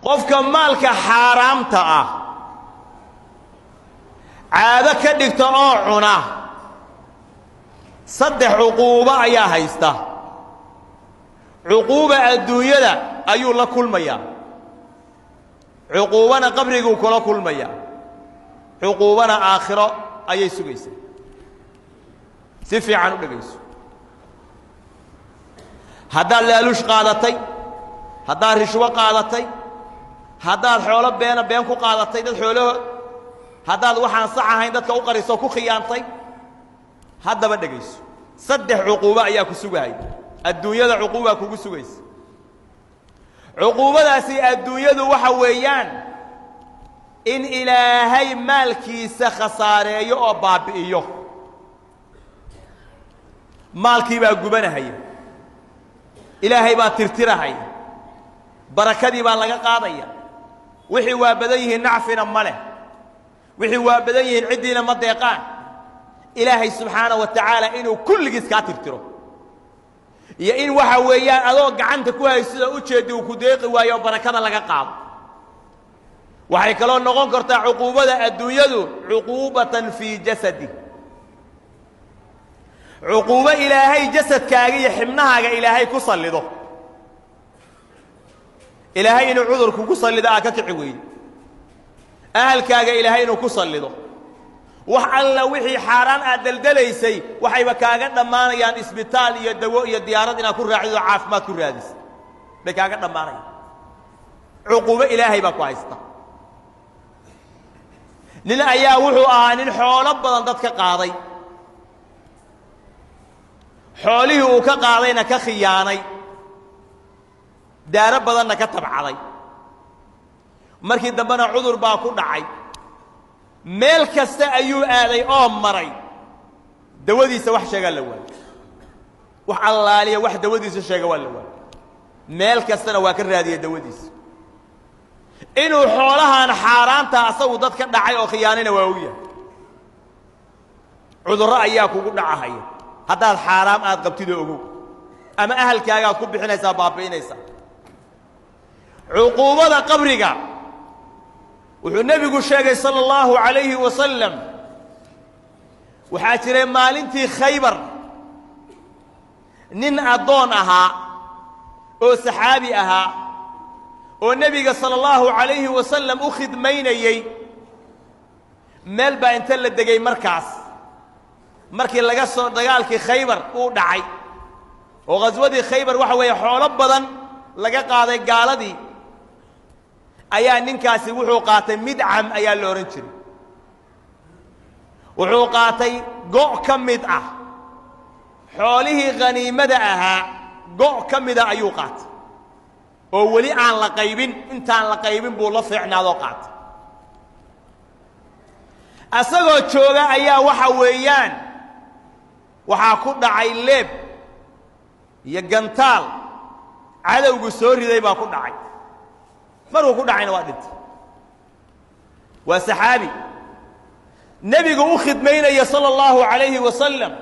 Qofka maalka xaaraamta ah caado ka dhigta oo cuna, saddex cuquubo ayaa haysta. Cuquuba adduunyada ayuu la kulmayaa, cuquubana qabriguu kula kulmayaa, cuquubana aakhiro ayay sugaysaa. Si fiican u dhegayso. Haddaad laaluush qaadatay, haddaad rishwo qaadatay, haddaad xoolo beena been ku qaadatay dad xoolahood, haddaad waxaan sax ahayn dadka u qariso ku khiyaantay, haddaba dhegayso. Saddex cuquubo ayaa ku sugahaya. Adduunyada cuquubaa kugu sugaysa. Cuquubadaasi adduunyadu waxa weeyaan in Ilaahay maalkiisa khasaareeyo oo baabbi'iyo. Maalkii baa gubanahaya, Ilaahay baa tirtirahaya, barakadii baa laga qaadaya. Wixii waa badan yihiin, nacfina ma leh. Wixii waa badan yihiin, ciddiina ma deeqaan. Ilaahay subxaana wa tacaala inuu kulligiis kaa tirtiro, iyo in waxa weeyaan adoo gacanta ku haysida ujeeddi uu ku deeqi waayo oo barakada laga qaado. Waxay kaloo noqon kartaa cuquubada adduunyadu cuquubatan fii jasadi, cuquubo Ilaahay jasadkaaga iyo xibnahaaga Ilaahay ku sallido. Ilaahay inuu cudur kugu sallido aa ka kici weydo, ahalkaaga Ilaahay inuu ku sallido. Wax alla wixii xaaraan aad deldelaysay waxayba kaaga dhammaanayaan isbitaal iyo dawo iyo diyaarad inaad ku raacido oo caafimaad ku raadis bay kaaga dhammaanayaan. Cuquubo Ilaahay baa ku haysta. Nin ayaa wuxuu ahaa nin xoolo badan dad ka qaaday, xoolihii uu ka qaadayna ka khiyaanay, daaro badanna ka tabcaday. Markii dambena cudur baa ku dhacay. Meel kasta ayuu aaday oo maray, dawadiisa wax sheegaa la waayey. Wax allaaliya wax dawadiisa sheega waa la waayey. Meel kastana waa ka raadiyey dawadiisa. Inuu xoolahan xaaraanta asagu dad ka dhacay oo khiyaanayna waa ogyahay. Cudurro ayaa kugu dhacahaya haddaad xaaraam aad qabtidoo ogow, ama ahalkaagaad ku bixinaysaa, baabi'inaysaa. Cuquubada qabriga wuxuu nebigu sheegay sala allahu calayhi wasalam, waxaa jiray maalintii Khaybar nin addoon ahaa oo saxaabi ahaa oo nebiga sala allahu calayhi wasalam u khidmaynayey. Meel baa inta la degay markaas, markii laga soo dagaalkii Khaybar uu dhacay oo khaswadii Khaybar waxa weeye xoolo badan laga qaaday gaaladii, ayaa ninkaasi wuxuu qaatay, Midcam ayaa la odhan jiray, wuxuu qaatay go' ka mid ah xoolihii khaniimada ahaa. Go' ka mida ayuu qaatay oo weli aan la qaybin. Intaan la qaybin buu la fiicnaadoo qaatay. Asagoo jooga ayaa waxa weeyaan waxaa ku dhacay leeb iyo gantaal cadowgu soo riday baa ku dhacay. Markuu ku dhacayna waa dhintay. Waa saxaabi nebigu u khidmaynaya sala allahu calayhi wasalam,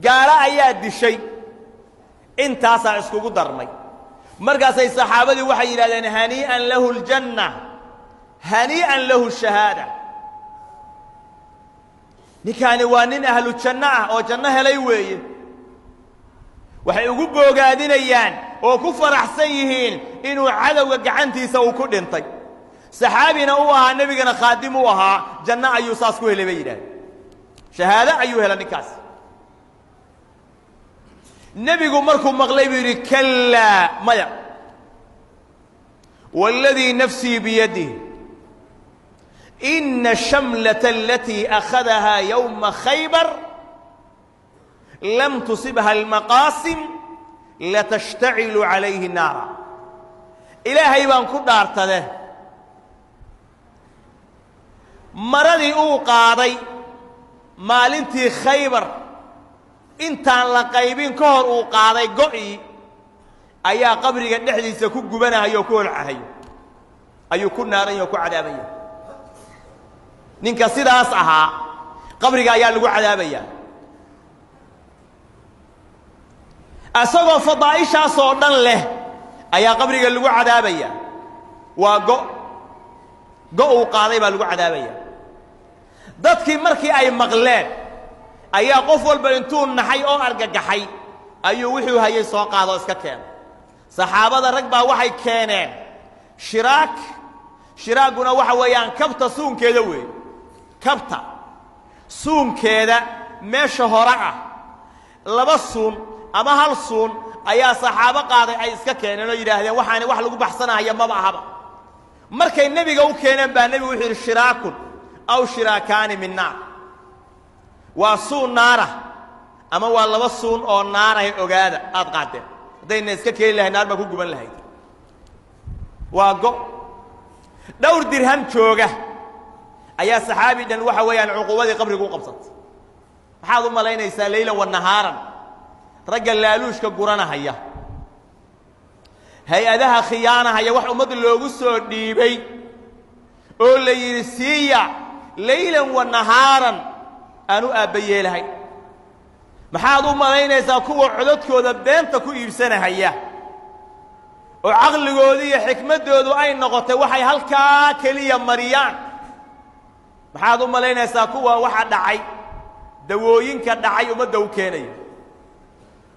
gaalo ayaa dishay. Intaasaa iskugu darmay. Markaasay saxaabadii waxay yidhahdeen: hanii'an lahu aljanna, hanii'an lahu shahaada. Ninkaani waa nin ahlu janno ah oo janno helay weeye. Waxay ugu boogaadinayaan oo ku faraxsan yihiin inuu cadowga gacantiisa uu ku dhintay, saxaabina uu ahaa, nebigana khaadim u ahaa. Janno ayuu saas ku helay bay yidhahdeen, shahaado ayuu helay ninkaas. Nebigu markuu maqlay buu yidhi: kallaa, maya, waaladii nafsii biyadih, ina shamlata alatii akhadahaa yowma Khaybar lam tusibha almaqaasim latashtacilu calayhi naara. Ilaahay baan ku dhaartade, maradii uu qaaday maalintii Khaybar intaan la qaybin ka hor uu qaaday go'ii ayaa qabriga dhexdiisa ku gubanahaya oo ku holcahayo, ayuu ku naaranya oo ku cadaabaya. Ninka sidaas ahaa qabriga ayaa lagu cadaabayaa, isagoo fadaa'ishaasoo dhan leh ayaa qabriga lagu cadaabaya. Waa go go uu qaaday baa lagu cadaabaya. Dadkii markii ay maqleen ayaa qof walba intuu naxay oo argagaxay ayuu wuxuu hayay soo qaado iska keenay. Saxaabada rag baa waxay keeneen shiraak. Shiraaguna waxa weeyaan kabta suunkeeda weeye, kabta suunkeeda meesha hore ah laba suun ama hal suun ayaa saxaabo qaaday ay iska keeneen oo yidhaahdeen waxaani wax lagu baxsanahaya maba ahaba. Markay nebiga u keeneen baa nebigu wuxuu yidhi shiraakun aw shiraakaani min naar, waa suun naara ama waa laba suun oo naarahay ogaada aad qaadeen, haddayna iska keeni lahayd naar baa ku guban lahayd. Waa go dhowr dirham jooga ayaa saxaabi dhan waxa weeyaan cuquubadii qabriga u qabsatay. Maxaad u malaynaysaa leylan wa nahaaran ragga laaluushka guranahaya, hay-adaha khiyaanahaya, wax ummadda loogu soo dhiibay oo la yidhi siiya leylan wa nahaaran aan u aabbayeelahay. Maxaad u malaynaysaa kuwa codadkooda beenta ku iibsanahaya oo caqligoodu iyo xikmaddoodu ay noqotay waxay halkaa keliya mariyaan? Maxaad u malaynaysaa kuwa waxa dhacay dawooyinka dhacay ummadda u keenaya?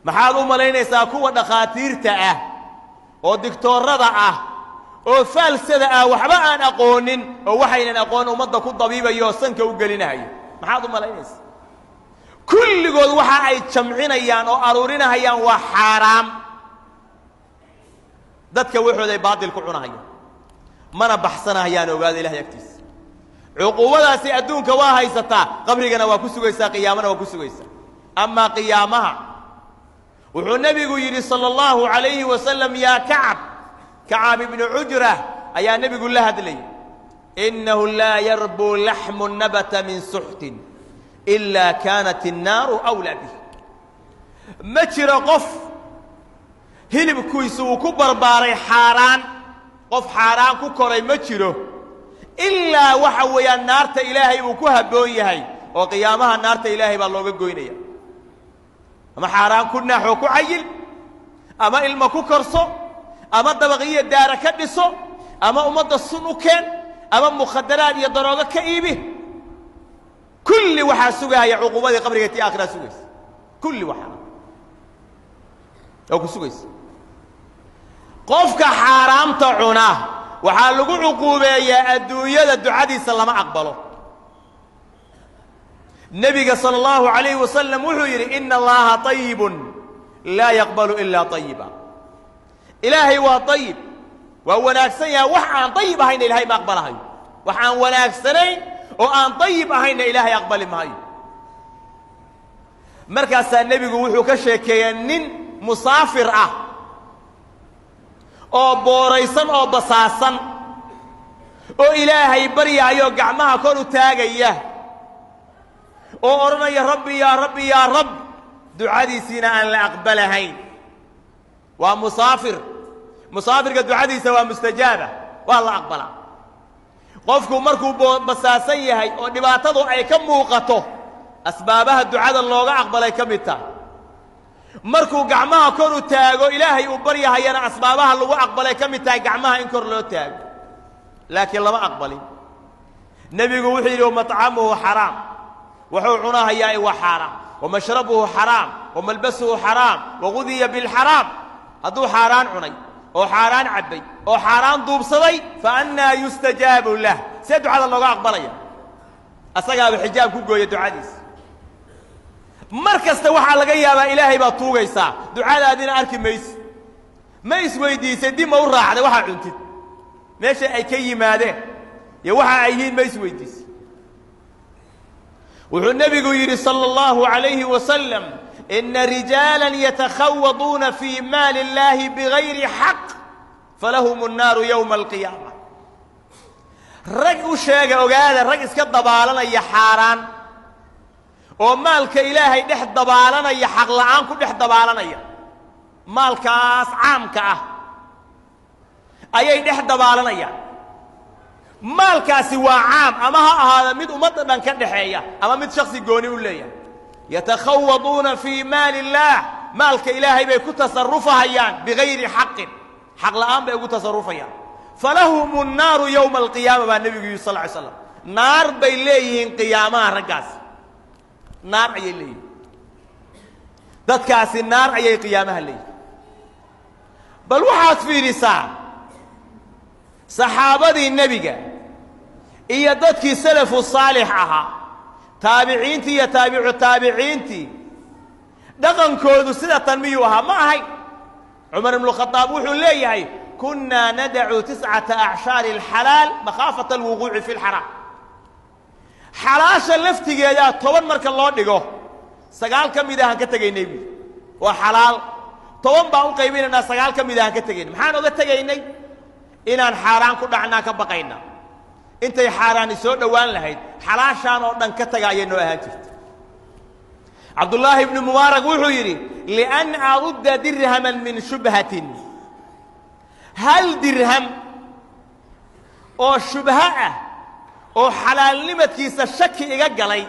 Maxaad u malaynaysaa kuwa dhakhaatiirta ah oo digtoorada ah oo faalsada ah waxba aan aqoonin oo waxaynan aqoon ummadda ku dabiibayo oo sanka u gelinahayo? Maxaad u malaynaysaa? Kulligood waxa ay jamcinayaan oo aruurinahayaan waa xaaraam. Dadka waxooday baadil ku cunahayaan, mana baxsanahayaan ogaada ilahay agtiisa. Cuquubadaasi adduunka waa haysataa, qabrigana waa ku sugaysaa, qiyaamana waa ku sugaysaa. Amaa qiyaamaha wuxuu nebigu yidhi sala allahu calayhi wasalam, yaa Kacab, Kacab ibnu Cujra ayaa nebigu la hadlayay, innahu laa yarbuu laxmu nabata min suxtin ilaa kaanat innaaru awlaa bih. Ma jiro qof hilibkiisu uu ku barbaaray xaaraan, qof xaaraan ku koray ma jiro, ilaa waxa weeyaan naarta ilaahay uu ku habboon yahay oo qiyaamaha naarta ilaahay baa looga goynaya. Ama xaaraan ku naaxoo ku cayil, ama ilma ku korso, ama dabaqiyo daara ka dhiso, ama ummadda sun u keen, ama mukhadaraad iyo daroogo ka iibi, kulli waxaa sugahaya cuquubadii qabriga tii aakhiraa sugaysa. Kulli waxaa oo ku sugaysa. Qofka xaaraamta cuna waxaa lagu cuquubeeyaa adduunyada ducadiisa lama aqbalo. Nebiga sala allahu calayhi wasalam wuxuu yidhi ina allaha طayibun laa yaqbalu ilaa طayiba. Ilaahay waa ayib, waa wanaagsan yahay, wax aan ayib ahayna ilahay ma aqbalahayo. Wax aan wanaagsanayn oo aan ayib ahayna ilaahay aqbali maayo. Markaasaa nebigu wuxuu ka sheekeeyey nin musaafir ah oo booraysan oo basaasan oo ilaahay baryaayoo gacmaha kor u taagaya oo odhanaya rabbi yaa rabbi yaa rab, ducadiisiina aan la aqbalahayn. Waa musaafir. Musaafirka ducadiisa waa mustajaaba, waa la aqbalaa. Qofku markuu basaasan yahay oo dhibaatadu ay ka muuqato, asbaabaha ducada looga aqbalay ka mid tahay. Markuu gacmaha kor u taago ilaahay uu baryahayana asbaabaha lagu aqbalay ka mid tahay gacmaha in kor loo taago, laakiin lama aqbalin. Nebigu wuxuu yidhi wamaطcamuhu xaraam, wuxuu cunahayaa waa xaaraam, wamashrabuhu xaraam, wamalbasuhu xaraam, wagudiya bilxaraam. Hadduu xaaraan cunay oo xaaraan cabbay oo xaaraan duubsaday, fa annaa yustajaabu lah, see ducada looga aqbalaya? Asagaaba xijaab ku gooya ducadiisa. Mar kasta waxaa laga yaabaa ilaahay baad tuugaysaa, ducadaadina arki maysi. Ma isweydiisay dib ma u raacday waxaa cuntid meesha ay ka yimaadeen iyo waxa ay yihiin? Ma isweydiisay? Wuxuu nebigu yidhi sala allahu calayhi wasalam, ina rijaala yatakhawaduuna fii maali illaahi bigayri xaq falahum annaaru yowma alqiyaama. Rag u sheega ogaada, rag iska dabaalanaya xaaraan oo maalka ilaahay dhex dabaalanaya, xaq la'aan ku dhex dabaalanaya, maalkaas caamka ah ayay dhex dabaalanayaan. Maalkaasi waa caam, ama ha ahaada mid ummadda dhan ka dhaxeeya ama mid shaksi gooni u leeyahay. Yatakhawaduuna fii maali illaah, maalka ilaahay bay ku tasarufahayaan bigayri xaqin, xaq la'aan bay ugu tasarufayaan. Falahum الnaaru yowma alqiyaama baa nebigu yihi sal ly slam. Naar bay leeyihiin qiyaamaha raggaasi, naar ayay leeyihiin dadkaasi, naar ayay qiyaamaha leeyihiin. Bal waxaad fiidhisaa saxaabadii nebiga iyo dadkii salafu saalix ahaa, taabiciintii iyo taabicu taabiciintii, dhaqankoodu sida tan miyuu ahaa? Ma ahayn. Cumar ibnu khadaab wuxuu leeyahay: kunnaa nadacu 9 acshaari alxalaal makhaafata alwuquuci fi lxaraam. Xalaasha laftigeedaa 10 marka loo dhigo, 9 ka mid ahaan ka tegaynay buui. Waa xalaal, 10 baan u qaybinaynaa, 9 ka mid ahaan ka tegaynay. Maxaan oga tegaynay? Inaan xaaraan ku dhacnaa ka baqayna. Intay xaaraani soo dhowaan lahayd, xalaashaan oo dhan ka taga ayay noo ahaan jirta. Cabdullaahi ibnu Mubaarak wuxuu yidhi: lian arudda dirhaman min shubhatin, hal dirham oo shubho ah oo xalaalnimadkiisa shaki iga galay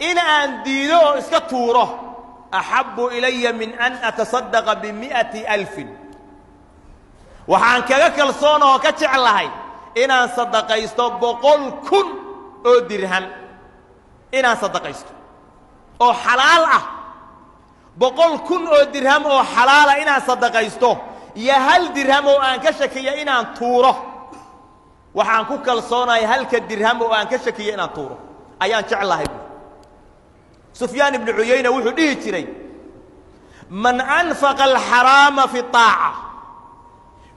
in aan diido oo iska tuuro, axabbu ilaya min an atasadaqa b100,000. Waxaan kaga kalsoon oo ka jeclahay inaan sadaqaysto 100,000 oo dirham, inaan sadaqaysto oo xalaal ah, 100,000 oo dirham oo xalaala inaan sadaqaysto iyo hal dirham oo aan ka shakiya inaan tuuro. Waxaan ku kalsoonahay halka dirham oo aan ka shakiya inaan tuuro ayaan jeclahay buui. Sufyaan ibnu Cuyayna wuxuu dhihi jiray: man anfaqa alxaraama fi طaaca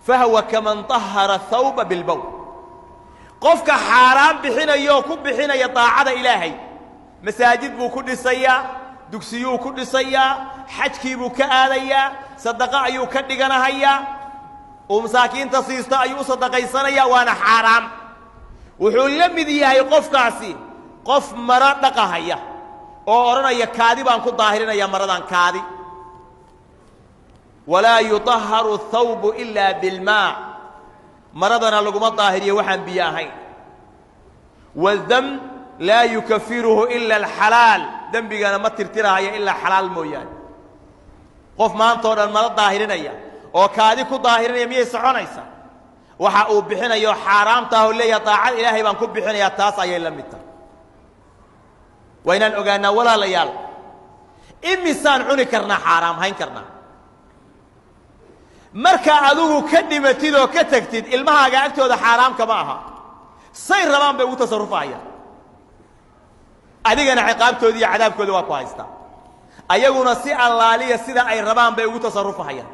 fahuwa kaman طahara thawba bilbowl. Qofka xaaraan bixinayoo ku bixinaya daacada Ilaahay, masaajid buu ku dhisayaa, dugsiyuu ku dhisayaa, xajkii buu ka aadayaa, sadaqo ayuu ka dhiganahayaa, uu masaakiinta siisto ayuu u sadaqaysanayaa, waana xaaraam. Wuxuu la mid yahay qofkaasi qof maro dhaqahaya oo odhanaya: kaadi baan ku daahirinaya maradan, kaadi. Walaa yuطaharu thawbu ilaa bilmaa, maradana laguma daahiriyo waxaan biyo ahayn. Waaldam laa yukafiruhu ila alxalaal, dembigana ma tirtirahayo ilaa xalaal mooyaane. Qof maanta oo dhan maro daahirinaya oo kaadi ku daahirinaya, miyay soconaysa? Waxa uu bixinayo xaaraamta ah oo leeyahay daacad Ilaahay baan ku bixinayaa, taas ayay la mid tahay. Waa inaan ogaanaa, walaalayaal, imisaan cuni karnaa, xaaraam hayn karnaa? Marka adigu ka dhimatid oo ka tegtid, ilmahaaga agtooda xaaraam kama aha, say rabaan bay ugu tasarufahayaan. Adigana ciqaabtooda iyo cadaabkooda waa ku haystaa, ayaguna si allaaliya sida ay rabaan bay ugu tasarufahayaan.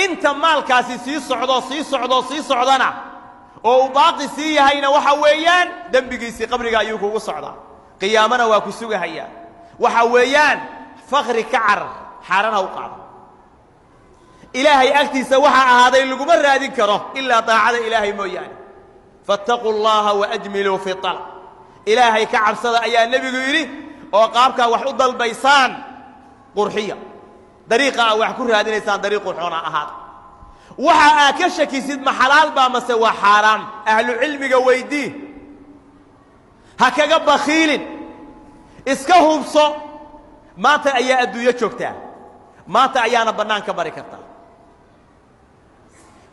Inta maalkaasi sii socdo, sii socdo, sii socdana oo uu baaqi sii yahayna, waxa weeyaan dembigiisii qabriga ayuu kugu socdaa, qiyaamana waa ku sugahayaa. Waxa weeyaan fakri ka carar, xaaraan ha u qaado. Ilaahay agtiisa waxaa ahaaday laguma raadin karo ilaa daacada Ilaahay mooyaane. Faاtaquu اllaha waajmiluu fi alab. Ilaahay ka cabsada ayaa nebigu yidhi, oo qaabkaa wax u dalbaysaan qurxiya, dariiqa aa wax ku raadinaysaan dariiq qurxoona ahaada. Waxa aad ka shakisid ma xalaal baa mase waa xaaraam, ahlu cilmiga weydii, ha kaga bakiilin, iska hubso. Maanta ayaa adduunyo joogtaa, maanta ayaana bannaanka mari kartaa.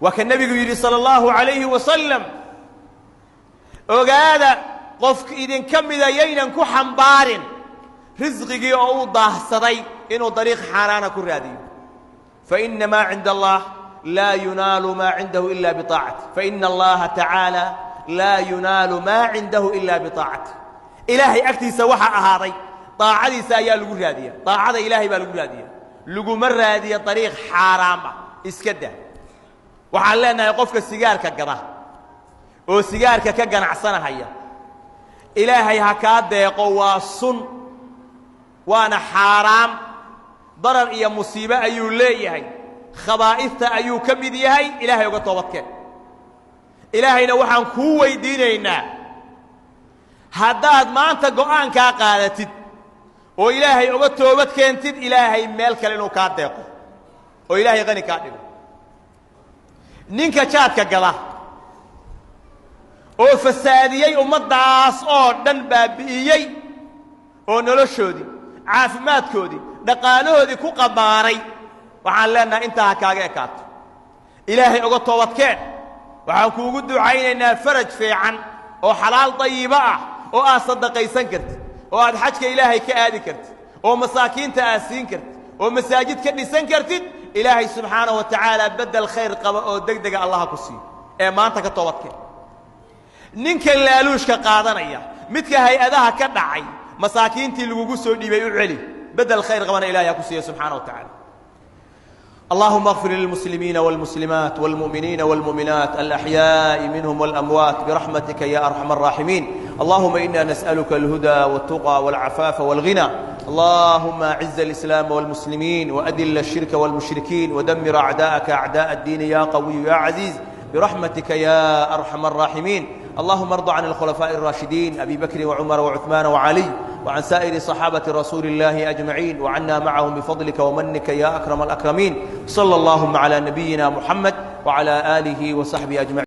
Waa ka nebigu yidhi salى اllahu عalayhi wasalam: ogaada, qofka idinka mida yaynan ku xambaarin risqigii oo uu daahsaday inuu dariiq xaaraana ku raadiyo. Faina maa cinda allah laa yunaalu maa cindahu ila biaacati, faina allaha tacaala laa yunaalu maa cindahu ila biaacati. Ilaahay agtiisa waxaa ahaaday daacadiisa ayaa lagu raadiya, daacada Ilaahay baa lagu raadiya, laguma raadiya dariiq xaaraam ah. Iska dah. Waxaan leenahay qofka sigaarka gada oo sigaarka ka ganacsanahaya, Ilaahay ha kaa deeqo. Waa sun, waana xaaraam, darar iyo musiibo ayuu leeyahay, khabaa'ifta ayuu ka mid yahay. Ilaahay uga toobadkeen. Ilaahayna waxaan kuu weydiinaynaa, haddaad maanta go'aankaa qaadatid oo Ilaahay uga toobad keentid, Ilaahay meel kale inuu kaa deeqo oo Ilaahay qani kaa dhigo. Ninka jaadka gada oo fasaadiyey ummaddaas oo dhan, baabi'iyey oo noloshoodii, caafimaadkoodii, dhaqaalahoodii ku qamaaray, waxaan leenahay intaa ha kaaga ekaato. Ilaahay uga toobadkeen. Waxaan kuugu ducaynaynaa faraj fiican oo xalaal dayiba ah oo aad sadaqaysan kartid, oo aad xajka Ilaahay ka aadi kartid, oo masaakiinta aad siin kartid, oo masaajid ka dhisan kartid. Ilaahay subxaanaه wa tacaala bedel khayr qaba oo deg dega Allaha ku siiyo ee maanta ka toobadkeen. Ninka laaluushka qaadanaya, midka hay-adaha ka dhacay, masaakiintii lagugu soo dhiibay u celi, bedel khayr qabana Ilahay ha ku siiyo subxaana wa tacaala. اللهم اغفر للمسلمين والمسلمات والمؤمنين والمؤمنات الأحياء منهم والأموات برحمتك يا أرحم الراحمين. اللهم إنا نسألك الهدى والتقى والعفاف والغنى. اللهم أعز الإسلام والمسلمين وأذل الشرك والمشركين ودمر أعداءك أعداء الدين يا قوي يا عزيز برحمتك يا أرحم الراحمين. اللهم ارض عن الخلفاء الراشدين أبي بكر وعمر وعثمان وعلي وعن سائر صحابة رسول الله أجمعين وعنا معهم بفضلك ومنك يا أكرم الأكرمين. صلى اللهم على نبينا محمد وعلى آله وصحبه أجمعين.